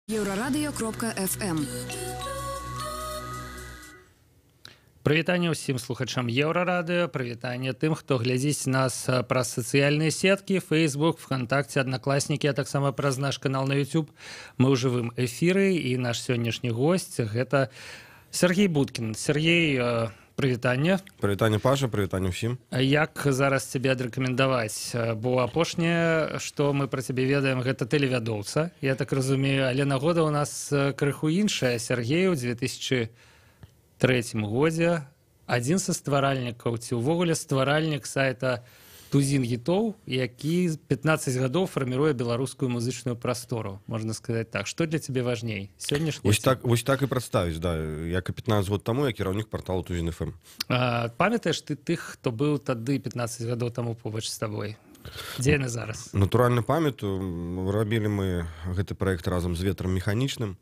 Еўрарадыё.фм. Прывітанне ўсім слухачам Еўрарадыё, прывітанне тым, хто глядзіць нас праз сацыяльныя сеткі, Facebook, ВКонтакте, Аднакласнікі, а таксама праз наш канал на YouTube. Мы ў жывым эфіры, і наш сённяшні госць гэта Сергей Будкін. Сергей, прывітанне. Прывітанне, Паша, прывітанне ўсім. Як зараз цябе адрэкамендаваць? Бо апошняе, што мы пра цябе ведаем, гэта тэлевядоўца, я так разумею, але нагода ў нас крыху іншая. Сергей у 2003 годзе адзін са стваральнікаў, ці ўвогуле стваральнік сайта Тузін гітоў, які 15 гадоў фарміруе беларускую музычную прастору, можна сказаць так. Што для цябе важней? Сённяшні? Вось так і прадставіць, да. Як і 15 год таму, я кіраўнік парталу Тузін FM. Памятаеш ты тых, хто быў тады 15 гадоў таму побач з табой? Дзе яны зараз? Натуральна памятаю. Рабілі мы гэты праект разам з Ветрам Механічным.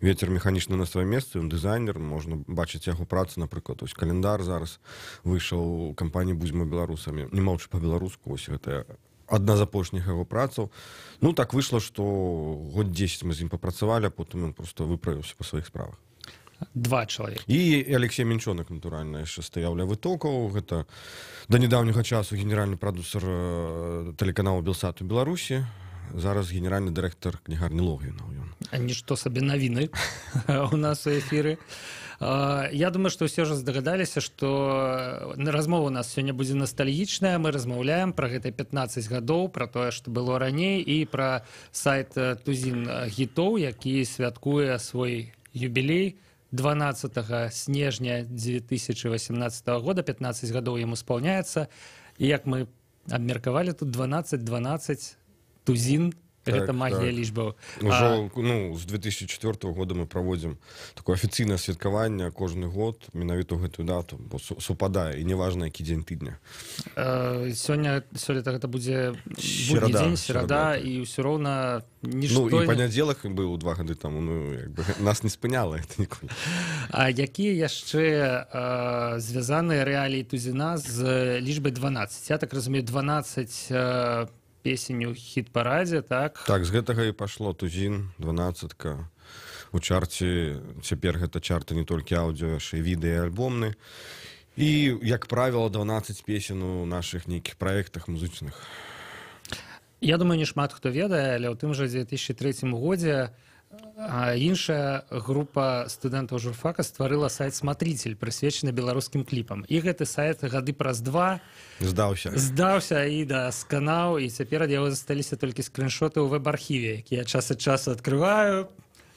Ветер Механічны на сваім месцы, ён дызайнер, можна бачыць яго працы, напрыклад, ось календар зараз выйшаў у кампаніі «Будзьмо беларусамі». Не маўчы па-беларуску, ось гэта адна з апошніх яго працаў. Ну, так выйшла, што год 10 мы з ім папрацавалі, а потым ён проста выправіўся па сваіх справах. Два чалавека. І Алексей Менчонак, натуральна, яшчэ стаяў ля вытокаў. Гэта да нядаўняга часу генеральны прадюсер тэлеканалу «Белсат» у Беларусі. Зараз генеральны дырэктар кнігарні Логвінаў ён. Нішто сабе навіны у нас у эфіры. Я думаю, што ўсе ж здагадаліся, што размова у нас сёння будзе ностальгічная. Мы размаўляем пра гэтыя 15 гадоў, пра тое, што было раней, і пра сайт Тузін гітоў, які святкуе свой юбілей 12 снежня 2018 года, 15 гадоў яму спаўняецца. І як мы абмеркавалі тут 12-12 тузін, так, гэта магія так. лічбаў. Ужо, ну, з 2004 года мы праводзім такое афіцыйнае святкаванне кожны год, менавіта ў гэтую дату, бо супадае, і неважна, які дзень тыдня. Сёння, сёлета гэта будзе будні Серада, дзень, серада, серада, так. і ўсё роўна нішто. Ну, і панядзелак быў 2 гады таму, ну, як бы, нас не спыняла гэта ніколі. А якія яшчэ звязаныя рэаліі Тузіна з лічбай 12? Я так разумею, 12 песень у хіт-парадзе, так? Так, з гэтага і пашло Тузін, дванаццатка. У чарце, цяпер гэта чарты не толькі аўдыо, яшчэ і відэа, і альбомны. І, як правіла, 12 песен у нашых нейкіх праектах музычных. Я думаю, не шмат хто ведае, але ў тым жа 2003 годзе іншая група студэнтаў журфака стварыла сайт «Смотритель», прысвечаны беларускім кліпам. І гэты сайт гады праз два здаўся. Здаўся і да, сканаў, і цяпер ад яго засталіся толькі скрыншоты ў веб-архіве, якія я час ад часу адкрываю.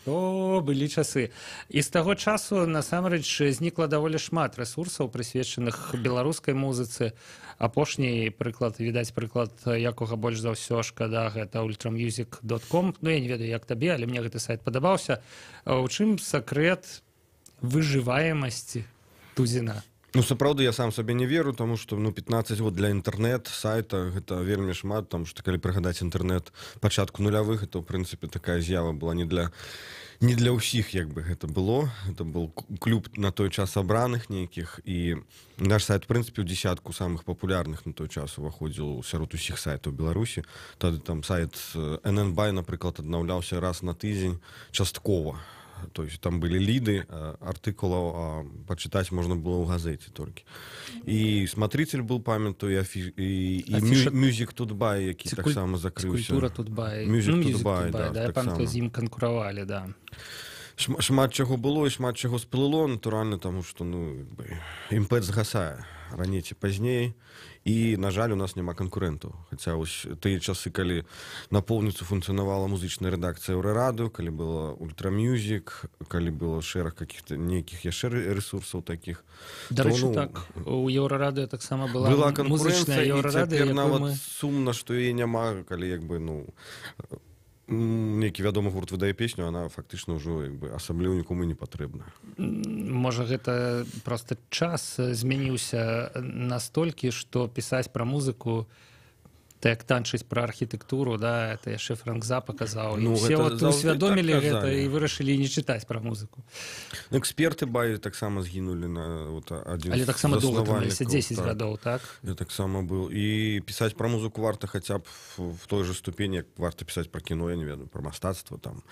О, былі часы. І з таго часу насамрэч знікла даволі шмат рэсурсаў, прысвечаных беларускай музыцы. Апошні прыклад, відаць, прыклад, якога больш за ўсё шкада, гэта ultramusic.com. Ну, я не ведаю, як табе, але мне гэты сайт падабаўся. У чым сакрэт выжываемасці Тузіна? Ну, сапраўды, я сам сабе не веру, таму што, ну, 15 год для інтэрнэт-сайта гэта вельмі шмат, таму што калі прыгадаць інтэрнэт пачатку нулявых, это, ў прынцыпе, такая з'ява была не для ўсіх, як бы гэта было. Это был клуб на той час абраных нейкіх, і наш сайт, в прынцыпе, ў десятку самых папулярных на той час уваходзіў сярод усіх сайтаў Беларусі. Тады там сайт NNBay, напрыклад, аднаўляўся раз на тыдзень часткова. То есть там былі ліды артыкулаў, а пачытаць можна было ў газеце толькі. І «Смотритель» был, памятаю, і Афіша- Music Тутбай, які Ці таксама закрыўся. Культура Тутбай. Music Ну, Music Тутбай, Тутбай, да, да, я таксама. памятаю, з ім канкуравалі, да. Шмат чаго было і шмат чаго сплыло, натуральна, таму што, ну, як бы, імпэт згасае раней ці пазней, і, на жаль, у нас няма канкурэнтаў. Хаця вось тыя часы, калі напоўніцу функцыянавала музычная рэдакцыя Еўрарадыё, калі было Ультрамюзік, калі было шэраг каких-то нейкіх яшчэ рэсурсаў такіх. Дарэчы, то, ну, так, у Еўрарадыё таксама была, была музычная канкурэнцыя, і Еўрарадыё, цяпер якую нават мы сумна, што яе няма, калі як бы, ну, нейкі вядомы гурт выдае песню, она фактычна ўжо як бы асабліва нікому не патрэбна. Можа, гэта просто час змяніўся настолькі, што пісаць пра музыку Это як танчыць пра архітэктуру, да, это яшчэ Фрэнк Запа казаў. Ну, все гэта вот заўжды усвядомілі так гэта казалі. і вырашылі не чытаць пра музыку. Ну, эксперты бай таксама згінулі на вот, адзін Але з таксама доўга трымаліся, заснавальнікаў, 10 так. гадоў, так? Я таксама был. І пісаць пра музыку варта хаця б в той же ступені, як варта пісаць пра кіно, я не ведаю, пра мастацтва там.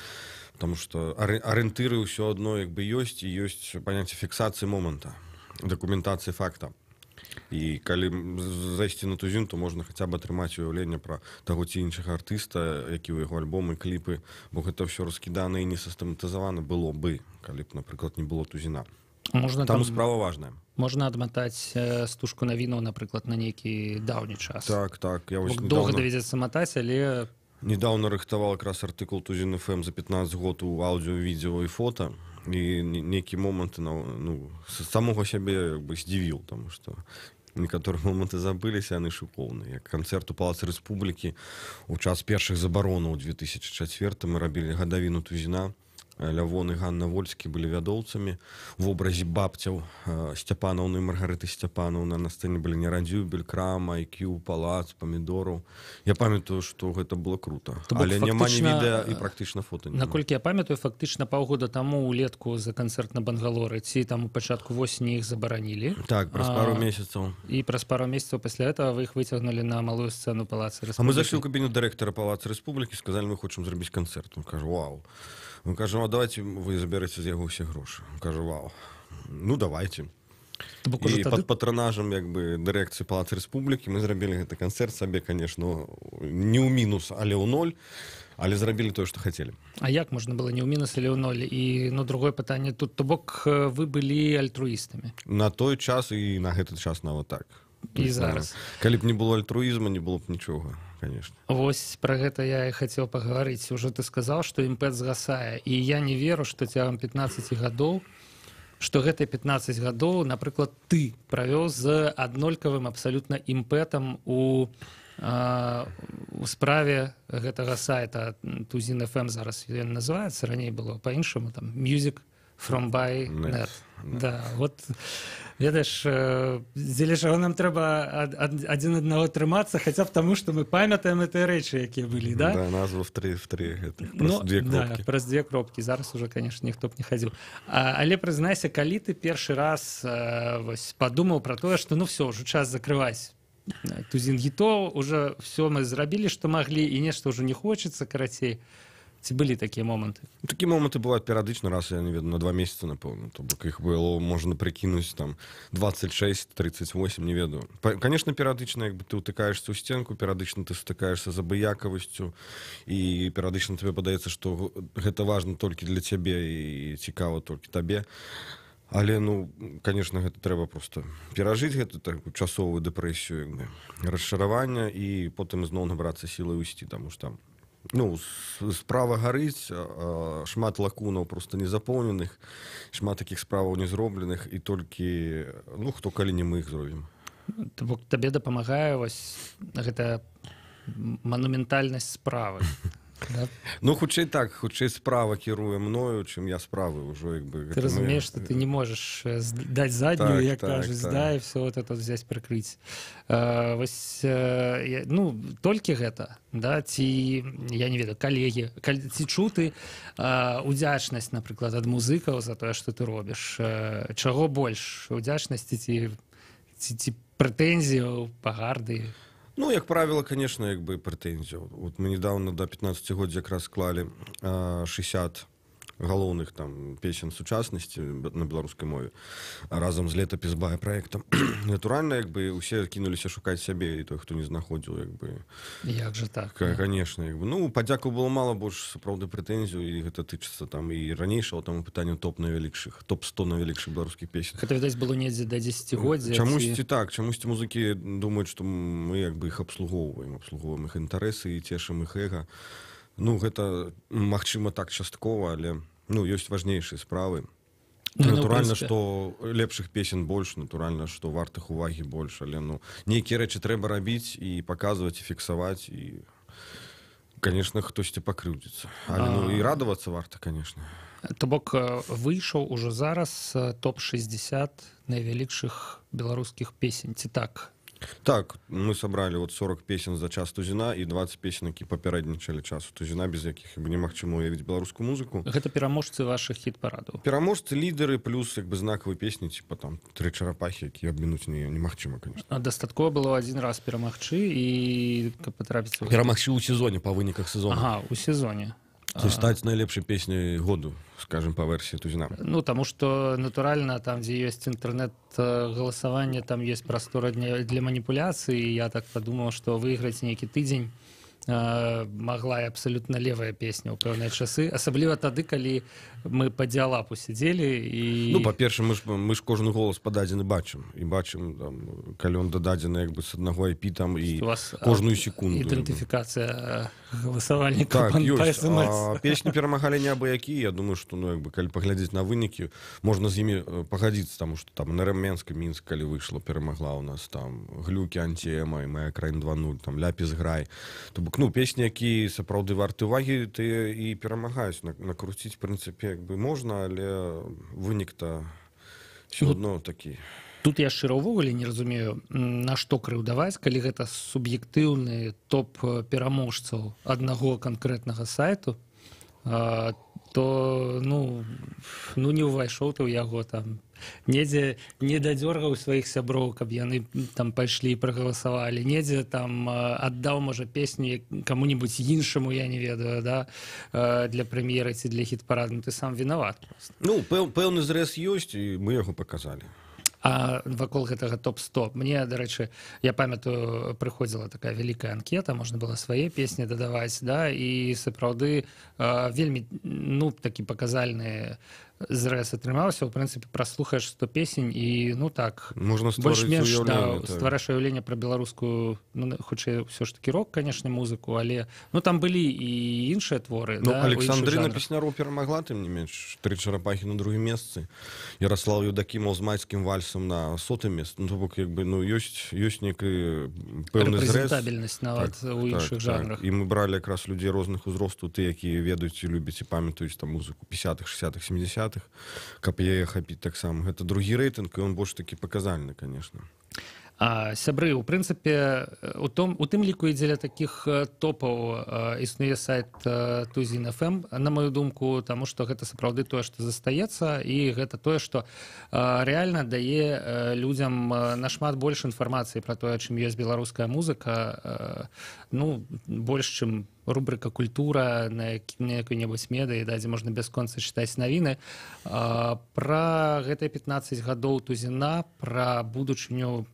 Потому что арыентыры ўсё адно як бы ёсць, і ёсць паняцце фіксацыі моманта, дакументацыі факта. І калі зайсці на тузін, то можна хаця б атрымаць уяўленне пра таго ці іншага артыста, які ў яго альбомы, кліпы, бо гэта ўсё раскідана і не сістэматызавана было бы, калі б, напрыклад, не было тузіна. Можна Таму там справа важная. Можна адматаць стужку навінаў, напрыклад, на нейкі даўні час. Так. Я вось Бок доўга недавно давядзецца матаць, але Недавно рыхтаваў якраз артыкул Тузін FM за 15 год у аўдыо, відэо і фота. І нейкі моманты на, ну, самога сябе як бы здзівіў, таму што некаторыя моманты забыліся, яны шыкоўныя. Як канцэрт у Палацы Рэспублікі у час першых забаронаў у 2004 мы рабілі гадавіну Тузіна. Лявон і Ганна Вольскі былі вядоўцамі в образе бабцяў Сцяпанаўны і Маргарыты Сцяпанаўны. На сцэне былі Нерадзюбель, Крама, IQ, Палац, Памідораў. Я памятаю, што гэта было круто. То бок Але няма ні фактычна, відэа і практычна фота няма. Наколькі я памятаю, фактычна паўгода таму улетку за канцэрт на Бангалоры ці там у пачатку восені іх забаранілі. Так, праз пару месяцаў. І праз пару месяцаў пасля этого вы іх выцягнулі на малую сцэну Палаца А мы Рэспублікі. зайшлі ў кабінет дырэктара Палаца Рэспублікі, сказалі, мы хочам зрабіць канцэрт. Он кажа: «Вау». Мы кажам: «А давайте вы забярэце з яго ўсе грошы». Он кажа: «Вау. Ну, давайте». То бок ужо І тады пад патранажам як бы дырэкцыі Палаца Рэспублікі мы зрабілі гэты канцэрт сабе, конечно, не ў мінус, але ў ноль, але зрабілі тое, што хацелі. А як можна было не ў мінус или ў ноль? І ну, другое пытанне тут, то бок вы былі альтруістамі? На той час і на гэты час нават так. І зараз. Калі б не было альтруізма, не было б нічога, конечно. Вось пра гэта я і хацеў пагаварыць. Ужо ты сказаў, што імпэт згасае. І я не веру, што цягам 15 гадоў, што гэтыя 15 гадоў, напрыклад, ты правёў з аднолькавым абсалютна імпэтам у справе гэтага сайта Тузін FM, зараз ён называецца, раней было по-іншаму, там Music from by Net. Net. Да, вот ведаеш, дзеля чаго нам трэба адзін аднаго трымацца, хаця б таму, што мы памятаем гэтыя рэчы, якія былі, да? Да, назва в тры гэтых, праз Ну, две да, кропкі. праз две кропкі. Зараз уже, конечно, ніхто б не хадзіў. Але прызнайся, калі ты першы раз вось падумаў пра тое, што ну все, ўжо час закрываць тузін гітоў, уже все мы зрабілі, што маглі, і нешта ўжо не хочацца, карацей. Ці былі такія моманты? Ну, такі моманты бываюць перыядычна, раз, я не ведаю, на 2 месяцы, напэўна. То бок іх было можна прыкінуць там 26, 38, не ведаю. Конечно, перыядычна як бы ты ўтыкаешься ў сценку, перыядычна ты сутыкаешься з абыякавасцю, і перыядычна тебе падаецца, што гэта важна толькі для цябе і цікава толькі табе. Але, ну, конечно, гэта трэба просто перажыць гэту такую часовую дэпрэсію, як бы, расчаравання, і потым зноў набрацца сілы ўсці, таму што, ну, справа гарыць, шмат лакунаў просто не запоўненых, шмат такіх справаў не зробленых, і толькі, ну, хто, калі не мы, іх зробім? То бок табе дапамагае вось гэта манументальнасць справы, да? Ну, хутчэй так, хутчэй справа кіруе мною, чым я справы ўжо як бы Ты гэта разумееш, что ты не можешь дать заднюю, як кажуць, да, и все вот это вот взять, прыкрыць. Вось, ну, толькі гэта, да, ці, я не ведаю, калегі, ці чуты удзячнасць, напрыклад, ад музыкаў за тое, што ты робіш? Чаго больш, удзячнасці ці прэтэнзіяў, пагарды? Ну, як правило, конечно, як бы прэтэнзію. Вот мы недавно до 15-годдзя якраз склалі 60 галоўных там песен сучаснасці на беларускай мове разам з летапіс бая праектам. Натуральна, як бы усе кінуліся шукаць сябе, і той, хто не знаходзіў, як бы Як же так? Конечно, як бы, ну, падзяку было мала, больш сапраўды прэтэнзію, і гэта тычыцца там і ранейшага там пытанню топ найвялікшых, топ 100 найвялікшых беларускіх песен. Гэта, відаць, было недзе да дзесяцігоддзя. Чамусьці так, чамусьці музыкі думаюць, што мы як бы іх абслугоўваем, абслугоўваем іх інтарэсы і цешым іх эга. Ну, гэта, магчыма, так часткова, але, ну, ёсць важнейшыя справы. Ну, Натуральна, в прынцыпе. што лепшых песен больш, натуральна, што вартых увагі больш, але, ну, нейкія рэчы трэба рабіць і паказваць, і фіксаваць, і, конечно, хтосьці пакрыўдзіцца. Але, ну, і радавацца варта, конечно. То бок выйшаў ужо зараз топ-60 найвялікшых беларускіх песень, ці так? Так, мы сабралі вот 40 песен за час Тузіна і 20 песен, які папярэднічалі часу Тузіна, без якіх немагчыма уявіць беларускую музыку. Гэта пераможцы вашых хіт-парадаў. Пераможцы, лідары, плюс як бы знакавыя песні, типа там «Тры чарапахі», якія абмінуць немагчыма, конечно. А дастаткова было адзін раз перамагчы і каб патрапіць у Перамагчы ў сезоне, па выніках сезона. Ага, у сезоне. То есть стаць найлепшай песняй году, скажем, па версіі Тузіна. Ну, таму што, натуральна, там, дзе ёсць інтэрнэт-галасаванне, там ёсць прастора для маніпуляцыі. Я так падумаў, што выйграць нейкі тыдзень магла і абсалютна левая песня ў пэўныя часы, асабліва тады, калі мы па дыялапу сидзелі і... Ну, па-першае, мы ж кожны голас пададзены бачым. І бачым, там, калі он дададзены як бы з аднаго IP там і у вас кожную секунду. Ідэнтыфікацыя галасавальніка Так, па ёсць. SMS. А песні перамагалі неабыякія. Я думаю, што, ну, як бы, калі паглядзець на вынікі, можна з імі пагадзіцца, таму што там НРМ Менск, Мінск, калі выйшла, перамагла у нас там Глюкі, Антиэма і Моя краіна 2.0, там Ляпіс Грай. То бок, ну, песні, якія сапраўды варты увагі, тыя і перамагаюць. Накруціць, в прынцыпе, як бы можна, але вынік-то ўсё Ну, адно такі. Тут я шчыра ўвогуле не разумею, на што крыўдаваць, калі гэта суб'ектыўны топ пераможцаў аднаго канкрэтнага сайту, то ну не ўвайшоў ты ў яго там, недзе не дадзёргаў сваіх сяброў, каб яны там пайшлі і прагаласавалі, недзе там аддаў, можа, песню каму-нибудь іншаму, я не ведаю, да, для прэм'еры ці для хіт-параду, ну, ты сам вінават просто. Ну, пэўны зрэз ёсць, і мы яго паказалі. А вакол гэтага топ-100, мне, дарэчы, я памятаю, прыходзіла такая вялікая анкета, можна было свае песні дадаваць, да, і сапраўды вельмі, ну, такі паказальны зрэз атрымаўся, у прынцыпе, праслухаеш 100 песень і, ну, так, можна стварыць больш-менш, да, уяўленне, так. ствараеш уяўленне пра беларускую, ну, хутчэй, ўсё ж такі рок, конечно, музыку, але, ну, там былі і іншыя творы, Ну, да, у іншых Александрына жанрах. Песняроў перамагла, тым не менш, «Тры чарапахі» на другім месцы. Ярослав Юдакімаў з «Майскім вальсам» на 100-м месцы. Ну, то бок, як бы, ну, ёсць некі пэўны зрэз. Рэпрэзентабельнасць нават Так, у іншых так, жанрах. Так. І мы бралі якраз людзей розных узростаў, тыя, якія ведаюць і любяць і памятаюць там музыку 50-х, 60-х, 70-х, каб яе хапіць таксама. Гэта другі рэйтынг, і он больш такі паказальны, конечно. Сябры, у прынцыпе, у тым ліку і дзеля такіх топаў існуе сайт Тузін FM, на мою думку, таму што гэта сапраўды тое, што застаецца, і гэта тое, што рэальна дае людзям нашмат больш інфармацыі пра тое, чым ёсць беларуская музыка, ну, больш, чым рубрыка «Культура» на якой-небудзь медыі, да, дзе можна бясконца чытаць навіны. Пра гэтыя 15 гадоў Тузіна, пра будучыню,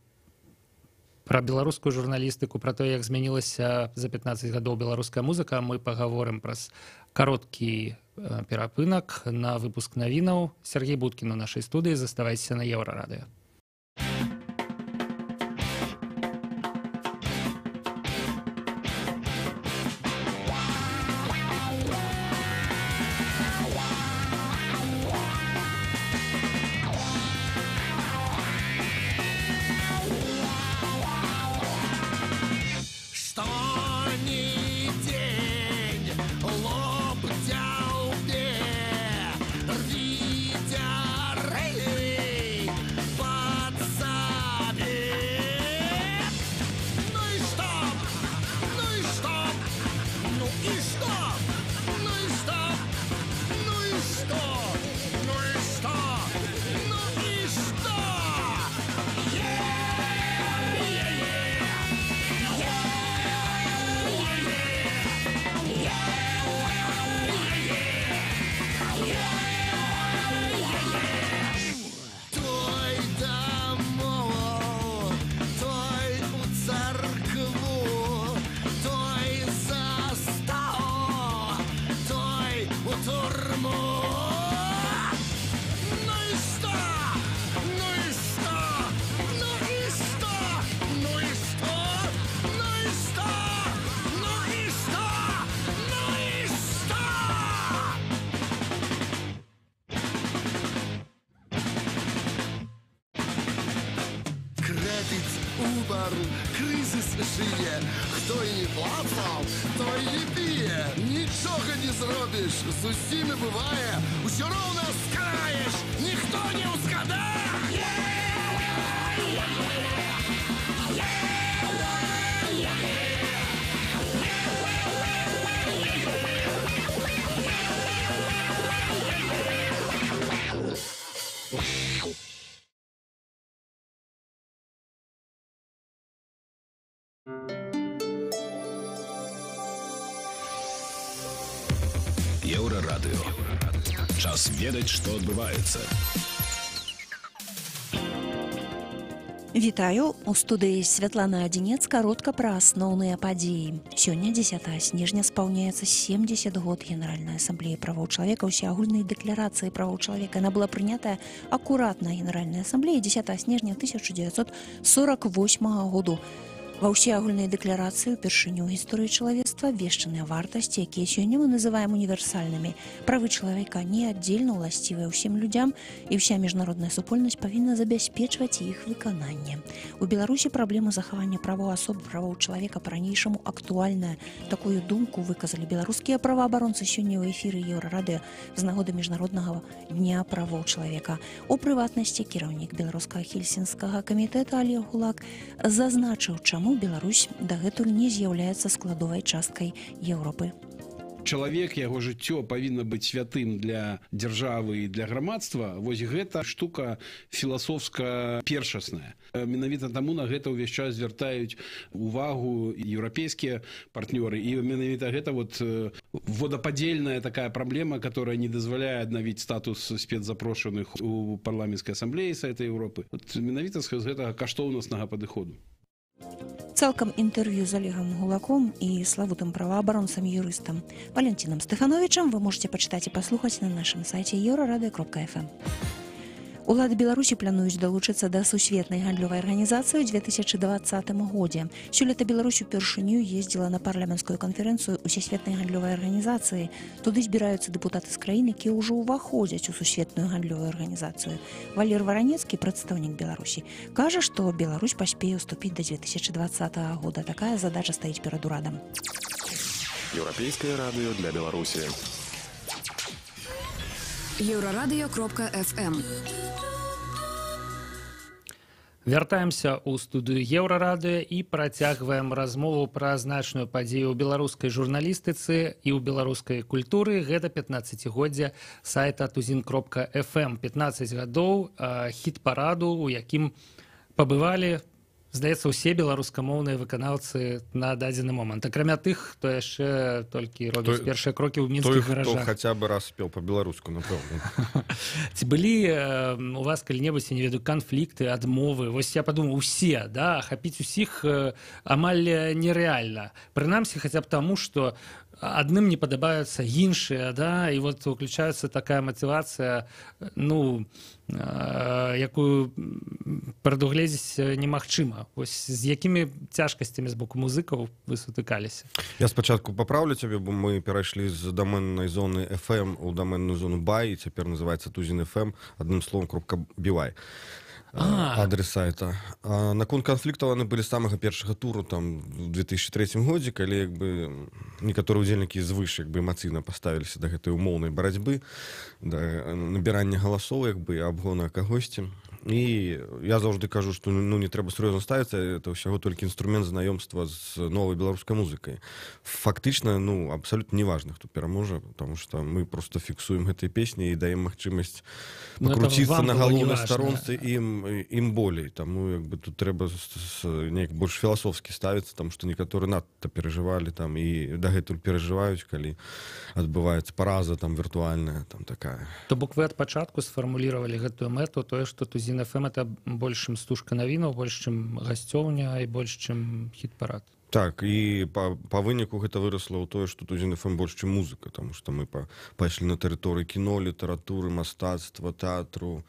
пра беларускую журналістыку, пра тое, як змянілася за 15 гадоў беларуская музыка, мы пагаворым праз кароткі перапынак на выпуск навінаў. Сергей Будкін у нашай студыі. Заставайцеся на Еўрарадыё. Что ни день, лоб дялбе, рвите рей под совет. Ну и что? Ну и что? Ну и что? Ну и что? Ну и что? Ну и что? Ну и что? Той домов, той у церкву, той за стол, той у турму. Ну и что? Ну и что? Ну и что? Ну и что? Ну и что? Ну и что? Ну и что? Kredyt umarł, kryzys żyje. Kto i nie płacał, to i nie pije. Нічога не зробіш, з усімі бывае. Усё роўна скараеш, ніхто не ўзгадае. Еўрарадыё. Час ведаць, што адбываецца. Вітаю, у студыі Святлана Адзінец, каротка пра асноўныя падзеі. Сёння 10 снежня спаўняецца 70 год Генеральнай асамблеі правоў чалавека, усеагульнай дэкларацыі правоў чалавека. Яна была прынятая акуратна Генеральнай асамблеі 10 снежня 1948 году. Ва ўсеагульнай дэкларацыі ўпершыню ў гісторыі чалавецтва абвешчаныя вартасці, якія сёння мы называем універсальнымі. Правы чалавека не аддзельна ўласцівыя ўсім людзям, і ўся міжнародная супольнасць павінна забяспечваць іх выкананне. У Беларусі праблема захавання правоў асоб, правоў чалавека па-ранейшаму актуальная. Такую думку выказалі беларускія праваабаронцы сёння ў эфіры Еўрарадыё з нагоды Міжнароднага дня правоў чалавека. У прыватнасці кіраўнік беларускага хельсінскага камітэта Алег Гулак зазначыў, чаму Беларусь дагэтуль не з'яўляецца складовай часткай Еўропы. Чалавек, яго жыццё павінна быць святым для дзяржавы і для грамадства. Вось гэта штука філасофска першасная. Менавіта таму на гэта ўвесь час звяртаюць увагу еўрапейскія партнёры. І менавіта гэта вот водападзельная такая праблема, которая не дазваляе аднавіць статус спецзапрошаных у парламенцкай асамблеі Савета Еўропы. Вот менавіта з гэтага каштоўнаснага падыходу. Цалкам інтэрв'ю з Алегам Гулаком і славутым праваабаронцам юрыстам Валянцінам Стэфановічам вы можете пачытаць і паслухаць на нашым сайце еўрарадыё.фм. Улады Беларусі плануюць далучыцца да сусветнай гандлёвай арганізацыі ў 2020 годзе. Сёлета Беларусь упершыню ездзіла на парламенцкую канферэнцыю Усесветнай гандлёвай арганізацыі. Туды збіраюцца дэпутаты з краін, якія ўжо ўваходзяць у сусветную гандлёвую арганізацыю. Валер Варанецкі, прадстаўнік Беларусі, кажа, што Беларусь паспее ўступіць да 2020 года. Такая задача стаіць перад урадам. Еўрапейскае радыё для Беларусі. Еўрарадыё.фм. Вяртаемся ў студыю Еўрарадыё і працягваем размову пра значную падзею ў беларускай журналістыцы і ў беларускай культуры. Гэта 15-годдзе сайта tuzin.fm. 15 гадоў хіт-параду, у якім пабывалі, здаецца, усе беларускамоўныя выканаўцы на дадзены момант. Акрамя тых, хто яшчэ толькі робіць першыя крокі ў мінскіх гаражах. Хто хаця бы раз спел па-беларуску, напэўна. Ці былі у вас калі-небудзь, я не ведаю, канфлікты, адмовы? Вось я падумаў, усе, да, ахапіць усіх амаль нерэальна. Прынамсі, хаця б таму, што адным не падабаюцца іншыя, да, і вот уключаецца такая матывацыя, ну, якую прадугледзець немагчыма. Вось з якімі цяжкасцямі з боку музыкаў вы сутыкаліся? Я спачатку папраўлю цябе, бо мы перайшлі з дамэннай зоны FM у дамэнную зону BY, і цяпер называецца Тузін FM, адным словом, .by. Адрес сайта. Наконт канфліктаў яны былі з самага першага туру там у 2003 годзе, калі як бы некаторыя удзельнікі звыш як бы эмацыйна паставіліся да гэтай умоўнай барацьбы, да набірання галасоў, як бы абгона кагосьці. І я заўжды кажу, што ну, не трэба сур'ёзна ставіцца, это ўсяго толькі інструмент знаёмства з новай беларускай музыкай. Фактычна, ну, абсалютна неважна, хто пераможа, потому что мы просто фіксуем гэтыя песні і даем магчымасць пакруціцца на галоўнай старонцы ім болей. Таму як бы тут трэба неяк больш філасофскі ставіцца, таму што некаторыя надта перажывалі там і дагэтуль перажываюць, калі адбываецца параза там віртуальная, там такая. То бок вы ад пачатку сфармуліравалі гэтую мэту, тое, што Тузін FM это больш чым стужка навінаў, больш чым гасцёўня і больш чым хіт-парад. Так, і па выніку гэта вырасла ў тое, што Тузін FM больш чым музыка, таму што мы пайшлі на тэрыторыі кіно, літаратуры, мастацтва, тэатру.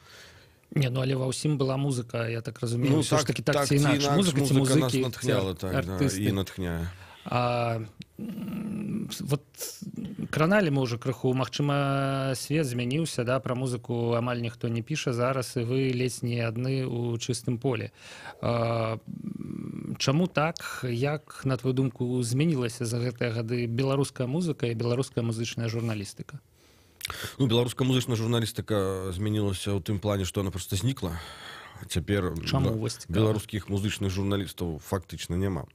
Не, ну але ва ўсім была музыка, я так разумею, ну, ўсё ж такі так ці інакш. Музыка ці музыкі, нас натхняла, так, да, і натхняе. Вот краналі мы ўжо крыху, магчыма, свет змяніўся, да, пра музыку амаль ніхто не піша зараз, і вы ледзь не адны ў чыстым полі. Чаму так? Як, на твою думку, змянілася за гэтыя гады беларуская музыка і беларуская музычная журналістыка? Ну, беларуская музычная журналістыка змянілася ў тым плане, што она просто знікла. Цяпер беларускіх музычных журналістаў фактычна няма.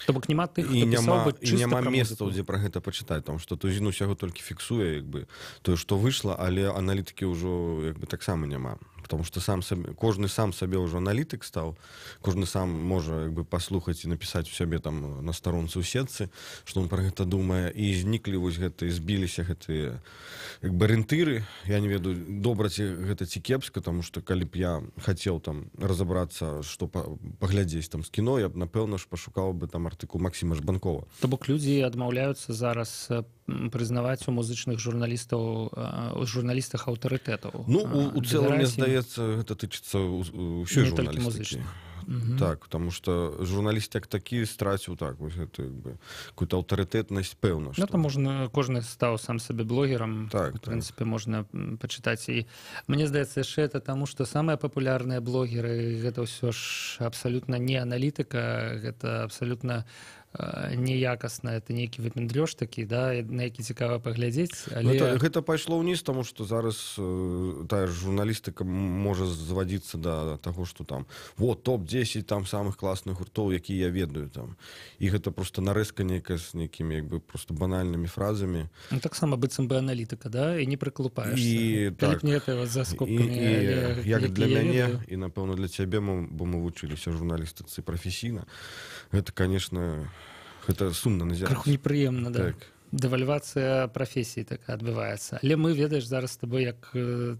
То бок няма тых, хто пісаў бы чыста і няма месцаў, дзе пра гэта пачытаць, там што Тузін усяго толькі фіксуе, як бы тое, што выйшла, але аналітыкі ўжо як бы таксама няма. Потому что сам сабе, кожны сам сабе ўжо аналітык стаў, кожны сам можа як бы паслухаць і напісаць у сябе там на старонцы ў сетцы, што он пра гэта думае, і зніклі вось гэтыя, збіліся гэтыя як бы арыентыры. Я не ведаю, добра ці гэта ці кепска, таму што калі б я хацеў там разабрацца, што паглядзець там з кіно, я б напэўна ж пашукаў бы там артыкул Максіма Жбанкова. То бок людзі адмаўляюцца зараз прызнаваць у музычных журналістаў, у журналістах аўтарытэтаў. Ну, у цэлым, мне здаецца, гэта тычыцца ўсёй журналістыкі. Так, потому что журналіст як такі страціў так вось гэта як бы какую-то аўтарытэтнасць, пэўна. Ну, там можна, кожны стаў сам сабе блогерам, так, в прынцыпе, можна пачытаць. І мне здаецца, яшчэ это таму, што самыя папулярныя блогеры гэта ўсё ж абсалютна не аналітыка, гэта абсалютна неякасна, это нейкі выпендрёж такі, да, на які цікава паглядзець, але... Ну, гэта пайшло ўніз, таму што зараз тая ж журналістыка можа звадзіцца да таго, што там вот топ-10 там самых класных гуртоў, якія я ведаю там. І гэта просто нарэзка нейкая з нейкімі як бы просто банальнымі фразамі. Ну, таксама быццам бы аналітыка, да, і не прыколупаешся. І так, не это за скобкамі, і, як для мяне, і напэўна для цябе, бо мы вучыліся журналістыцы прафесійна, гэта, конечно, гэта сумна назіраць. Крыху непрыемна, да. Так. Дэвальвацыя прафесіі такая адбываецца. Але мы, ведаеш, зараз з табой як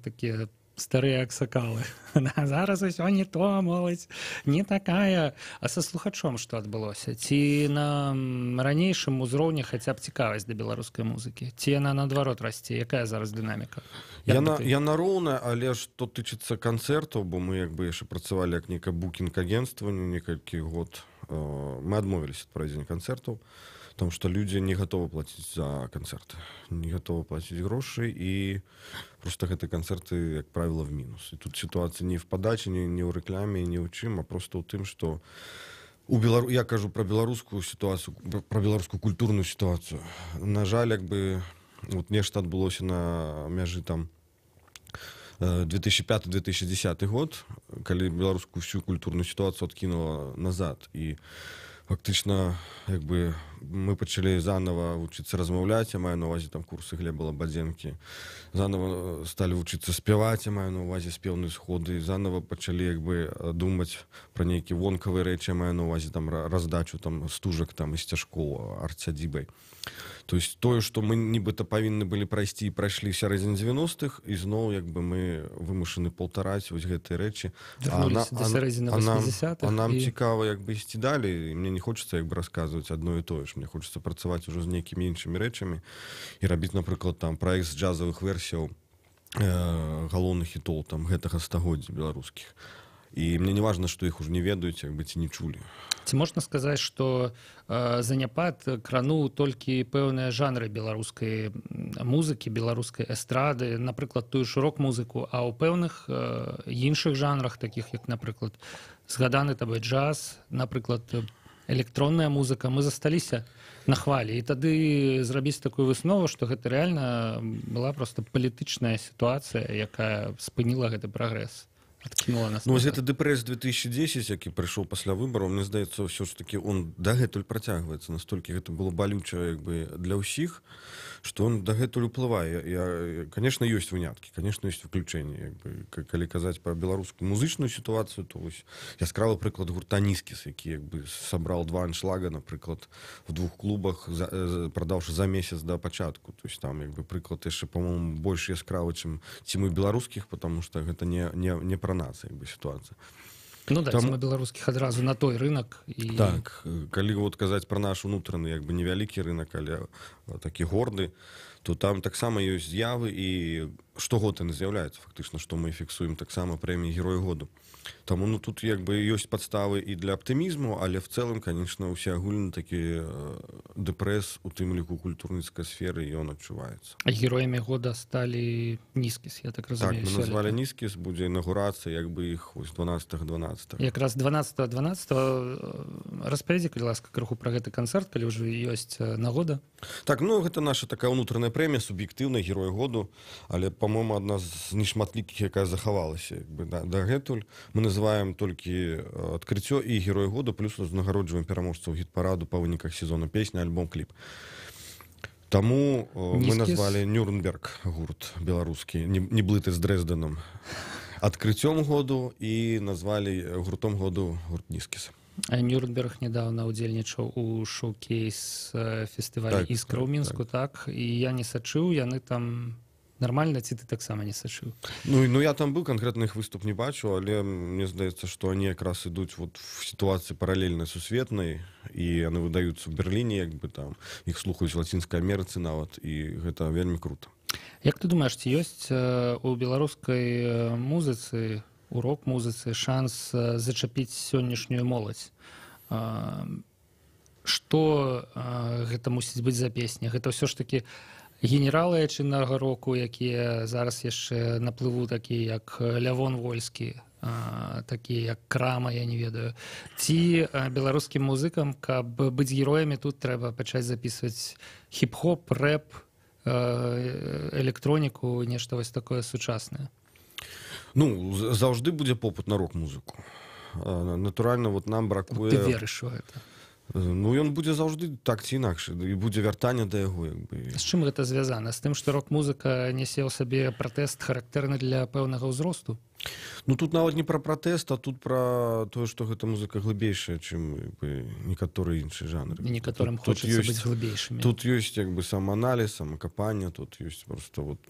такія старыя аксакалы. Зараз усё не то, моладзь, не такая. А са слухачом што адбылося? Ці на ранейшым узроўні хаця б цікавасць да беларускай музыкі? Ці яна наадварот расце? Якая зараз дынаміка? Яна роўная, але што тычыцца канцэртаў, бо мы як бы яшчэ працавалі як некае букінг-агенцтва некалькі год, мы адмовіліся ад правядзення канцэртаў, потому что людзі не гатовы плаціць за канцэрты, не гатовы плаціць грошы, і просто гэтыя канцэрты, як правіла, в мінус. І тут сітуацыя не в падачы, не ў рэкляме, не ў чым, а просто ў тым, што я кажу пра беларускую сітуацыю, пра беларускую культурную сітуацыю. На жаль, як бы вот нешта адбылося на мяжы там 2005-2010 год, калі беларускую всю культурную сітуацыю адкінула назад, і фактычна як бы мы пачалі занова вучыцца размаўляць, я маю на ўвазе там курсы Глеба Лабадзенкі, занова сталі вучыцца спяваць, я маю на ўвазе спеўныя сходы, занова пачалі як бы думаць пра нейкія вонкавыя рэчы, я маю на ўвазе там раздачу там стужак там і сцяжкоў арт-сядзібай. То есть тое, што мы нібыта павінны былі прайсці і прайшлі ў сярэдзіне 90-х, і зноў як бы мы вымушаны паўтараць вось гэтыя рэчы. А нам цікава як бы ісці далей, і мне не хочацца як бы расказваць адно і тое ж. Мне хочацца працаваць ужо з нейкімі іншымі рэчамі і рабіць, напрыклад, там праект з джазавых версіяў галоўных хітоў там гэтага стагоддзя беларускіх. І мне не важна, што іх ужо не ведаюць, як бы ці не чулі. Ці можна сказаць, што заняпад крануў толькі пэўныя жанры беларускай музыкі, беларускай эстрады, напрыклад, тую ж рок-музыку, а ў пэўных іншых жанрах, такіх як, напрыклад, згаданы табой джаз, напрыклад, электронная музыка, мы засталіся на хвалі. І тады зрабіць такую выснову, што гэта рэальна была проста палітычная сітуацыя, якая спыніла гэты прагрэс. Ну, вось гэты дэпрэс 2010, які прыйшоў пасля выбараў, мне здаецца, ўсё ж такі он дагэтуль працягваецца. Настолькі гэта было балюча як бы для ўсіх, што он дагэтуль уплывае. Конечно, ёсць выняткі, конечно, ёсць выключэнні. Як бы, калі казаць пра беларускую музычную сітуацыю, то вось яскравы прыклад гурта «Нізкіс», які як бы сабраў 2 аншлага, напрыклад, в 2 клубах, прадаўшы за месяц да пачатку. То есть там як бы прыклад яшчэ, по-моему, больш яскравы, чым мы беларускіх, потому что гэта не пра нас, як бы, сітуацыя. Ну да, там, беларускіх адразу на той рынок. І... Так, калі вот казаць пра наш унутраны, як бы невялікі рынок, але такі горды, то там таксама ёсць з'явы, і штогод яны з'яўляюцца, фактычна, што мы фіксуем таксама прэміі «Герой году». Таму, ну, тут як бы ёсць падставы і для аптымізму, але в цэлым, конечно, усеагульны такі дэпрэс, у тым ліку культурніцкай сферы, і ён адчуваецца. А героямі года сталі «Нізкіс», я так разумею. Так, мы назвалі «Нізкіс», будзе інаугурацыя як бы іх вось 12-12. Якраз 12-12. Распавядзі, калі ласка, крыху пра гэты канцэрт, калі ўжо ёсць нагода. Так, ну, гэта наша такая ўнутраная прэмія, суб'ектыўная, «Герой году», але, по-моему, адна з нешматлікіх, якая захавалася як бы, дагэтуль. Мы называем толькі адкрыццё і «Герой году», плюс узнагароджваем пераможцаў гіт-параду па выніках сезона песня, альбом, кліп. Таму мы назвалі Нюрнберг гурт беларускі, не блыты з Дрэздэнам. адкрыццём году і назвалі гуртом году гурт Нізкіз. Нюрнберг недавно удзельнічаў у шоу-кейс фестывалі, так, «Іскра» ў Мінску, так, і я не сачыў, яны там нормально, ці ты таксама не сачыў? Ну, я там быў, канкрэтна іх выступ не бачу, але мне здаецца, што они якраз ідуць вот в сітуацыі паралельнай сусветнай, і яны выдаюцца ў Берліне, як бы, там іх слухаюць Лацінскай Амерыцы нават, і гэта вельмі круто. Як ты думаеш, ці ёсць у беларускай музыцы, у рок-музыцы шанс зачапіць сённяшнюю моладзь? Што гэта мусіць быць за песня? Гэта ўсё ж таки генералы айчыннага року, якія зараз яшчэ на плыву, такія як Лявон Вольскі, такія як Крама, я не ведаю. Ці беларускім музыкам, каб быць героямі тут, трэба пачаць записываць хіп-хоп, рэп, электроніку, нешта вось такое сучаснае? Ну, заўжды будзе попыт на рок-музыку. Натуральна, вот нам бракуе. Ты верыш у гэта? Ну, ён будзе заўжды, так ці інакш, і будзе вяртанне да яго, як бы. З чым гэта звязана? З тым, што рок-музыка нясе ў сабе пратэст, характэрны для пэўнага ўзросту? Ну, тут нават не пра пратэст, а тут пра тое, што гэта музыка глыбейшая, чым, як бы, некаторыя іншыя жанры. І некаторым Тут хочацца ёсць- быць глыбейшымі. Тут ёсць як бы самааналіз, самакапанне, тут ёсць просто вот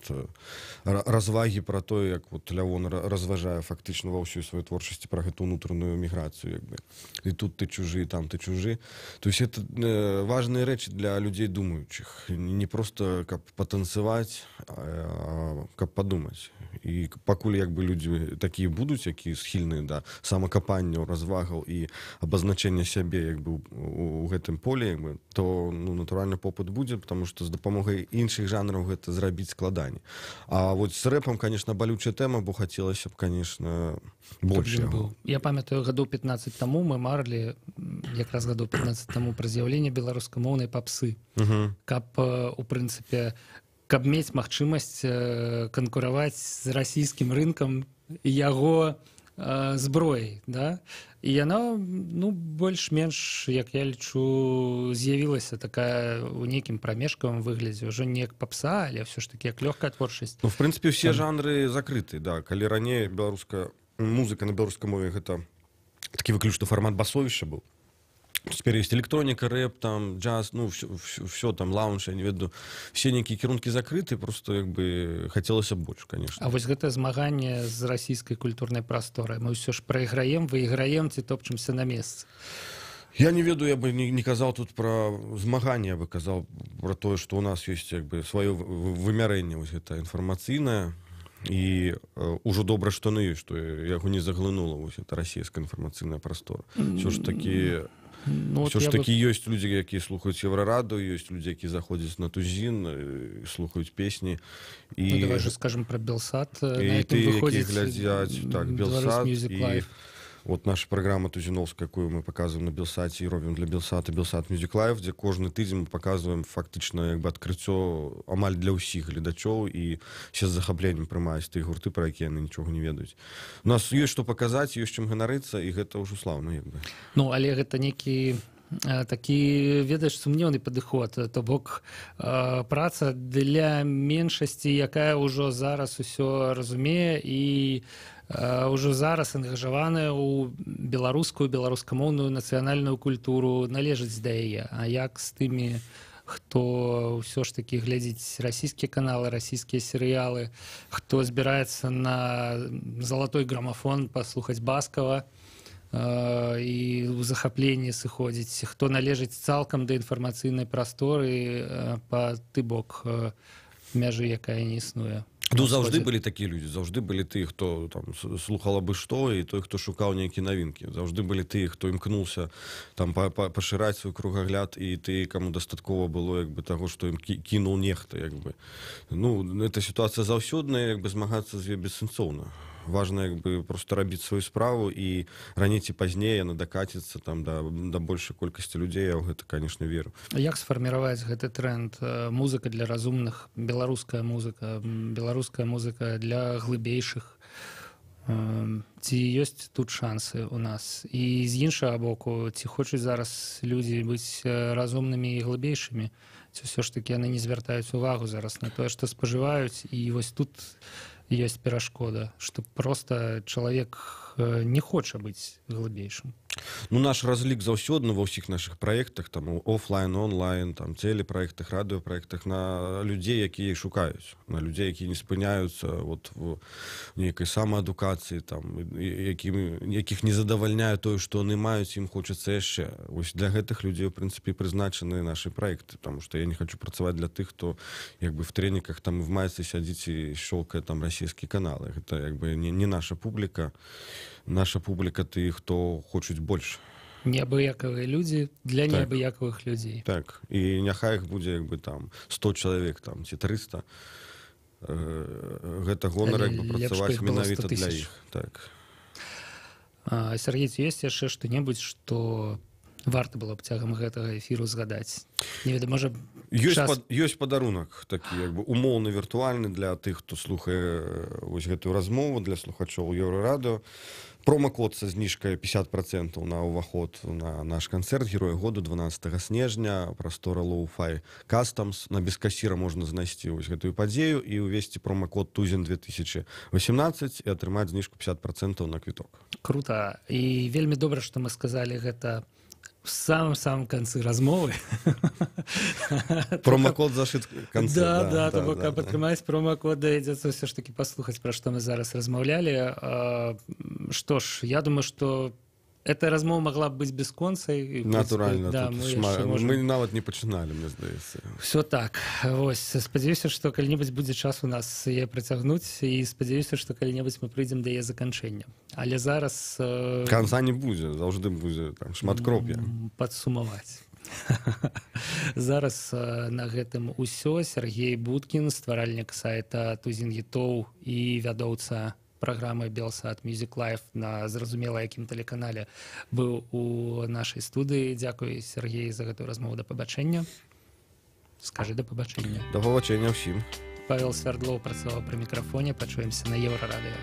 развагі пра тое, як вот Лявон разважае фактычна ва ўсёй сваёй творчасці пра гэту унутраную міграцыю, як бы. І тут ты чужы, і там ты чужы. То есть это важныя рэчы для людзей думаючых. Не просто каб патанцаваць, а каб падумаць. І пакуль як бы людзі такія будуць, якія схільныя да самакапанняў, развагаў і абазначэння сябе як бы у гэтым полі, як бы, то, ну, натуральна, попыт будзе, потому что з дапамогай іншых жанраў гэта зрабіць складаней. А вот с рэпам, конечно, балючая тэма, бо хацелася б, конечно, больш Каб ён яго. быў. Я памятаю, гадоў 15 таму мы марылі, якраз гадоў 15 таму, пра з'яўленне беларускамоўнай папсы, каб у прынцыпе, каб мець магчымасць канкураваць з расійскім рынкам і яго зброяй, да? І яна, ну, больш-менш, як я лічу, з'явілася такая ў нейкім прамежкавым выглядзе, ўжо не як папса, але ўсё ж таки як лёгкая творчасць. Ну, в прынцыпе, все жанры закрыты, да. Калі раней беларуская музыка на беларускай мове — гэта такі выключны фармат басовішча быў, теперь есть электроника, рэп, там, джаз, ну, все там, лаунж, я не ведаю, все нейкія кірункі закрыты, просто як бы хацелася б больш, конечно. А вось гэтае змаганне з расійскай культурнай прасторай, мы ўсё ж прайграем, выйграем ці топчемся на месцы? Я не ведаю, я бы не казаў тут про змаганне, я бы казаў про тое, што у нас ёсць як бы сваё вымярэнне вось гэта інфармацыйнае, і ўжо добра, што яно ёсць, што яго не заглынула вось эта расійская інфармацыйная прастора. Ўсё ж такі Ну, ўсё от ж я бы такі ёсць людзі, якія слухаюць Еўрарадыё, ёсць людзі, якія заходзяць на Тузін, слухаюць песні і Ну, давай же скажем про Белсат, і на якім тыя, якія выходзіць глядзяць, так, Беларусь Белсат Music і Live. Вот наша праграма тузіновская, якую мы показываем на Белсаце і робім для Белсата, Белсат Music Live, дзе кожны тыдзень мы показываем фактычна як бы адкрыццё амаль для ўсіх гледачоў, і все з захапленнем прымаюць тыя гурты, пра якія яны нічога не ведаюць. У нас ёсць што паказаць, ёсць чым ганарыцца, і гэта ўжо слаўна, як бы. Ну, але гэта некі такі, ведаеш, сумнеўны падыход, то бок праца для меншасці, якая ўжо зараз усё разумее і ўжо зараз ангажаваная ў беларускую, беларускамоўную нацыянальную культуру, належыць да яе. А як з тымі, хто ўсё ж такі глядзіць расійскія каналы, расійскія серыялы, хто збіраецца на «Залатой грамафон» паслухаць Баскова і ў захапленні сыходзіць, хто належыць цалкам да інфармацыйнай прасторы па ты бок мяжы, якая не існуе Ну, на заўжды ўсходзе? былі такія людзі, заўжды былі тыя, хто там слухала бы што, і той, хто шукаў нейкія навінкі, заўжды былі тыя, хто імкнуўся там пашыраць свой кругагляд, і тыя, каму дастаткова было як бы таго, што ім кінуў нехта, як бы. Ну, эта сітуацыя заўсёдная, як бы, змагацца з ёй бессэнсоўна. Важна як бы просто рабіць сваю справу, і раней ці пазней яна дакаціцца там да большай колькасці людзей, я ў гэта, конечно, веру. Як сфарміраваць гэты тренд? Музыка для разумных, беларуская музыка, беларуская музыка для глыбейшых. Ці ёсць тут шансы у нас? І з іншага боку, ці хочуць зараз людзі быць разумнымі і глыбейшымі? Ці ўсё ж такі яны не звяртаюць увагу зараз на тое, што спажываюць? І вось тут ёсць перашкода, што просто чалавек не хоча быць глыбейшым. Ну, наш разлік заўсёдна ва ўсіх нашых праектах, там, офлайн, онлайн, там, тэлепраектах, радыёпраектах, на людзей, якія шукаюць, на людзей, якія не спыняюцца вот в нейкай самаадукацыі, там, якіх не задавальняе тое, што яны маюць, ім хочацца яшчэ. Вось для гэтых людзей, у прынцыпе, прызначаны нашы праекты, потому что я не хочу працаваць для тых, хто як бы в треніках там в майцы сядзіць і шчолкае там расійскія каналы. Гэта як бы не наша публіка. Наша публіка тых, хто хочуць больш. Неабыякавыя людзі для Так. неабыякавых людзей. Так, і няхай іх будзе як бы там 100 чалавек там ці 300. Гэта гонар Але як бы лепш бы працаваць іх было 100 менавіта для тысяч. іх. Так. Сергей, ці ёсць яшчэ што-небудзь, што варта было б цягам гэтага эфіру згадаць? Не ведаю, можа, Ёсць, час. Ёсць падарунак такі як бы умоўны віртуальны для тых, хто слухае вось гэтую размову, для слухачоў Еўрарадыё. Промакод са зніжкай 50% на ўваход на наш канцэрт «Героя году» 12 снежня, прастора Lo-Fi Customs. На Без кассира можна знайсці вось гэтую падзею і ўвесці промакод Тузін 2018 і атрымаць зніжку 50% на квіток. Круто. І вельмі добра, што мы сказалі гэта в самом-самом канцы размовы. Промакод зашит в конце. Да, то бок, каб атрымаць промакод, давядзецца ўсё ж такі паслухаць, пра што мы зараз размаўлялі. Што ж, я думаю, што эта размова могла б быць бясконцай. І, в прынцыпе, Натуральна, да, тут мы яшчэ можам. Мы нават не пачыналі, мне здаецца. Все так. Вось, спадзяюся, што калі-небудзь будзе час у нас яе працягнуць, і спадзяюся, што калі-небудзь мы прыйдзем да яе заканчэння. Але зараз Канца не будзе, заўжды будзе там шматкроп'я. Падсумаваць. Зараз на гэтым усё. Сергей Будкін, стваральнік сайта Тузін гітоў і вядоўца праграмы Белсат Music Life на зразумела якім тэлеканале, быў у нашай студыі. Дзякуй, Сергей, за гэтую размову. Да пабачэння. Скажы да пабачэння. Да пабачэння ўсім. Павел Свердлоў працаваў пры мікрафоне. Пачуемся на Еўрарадыё.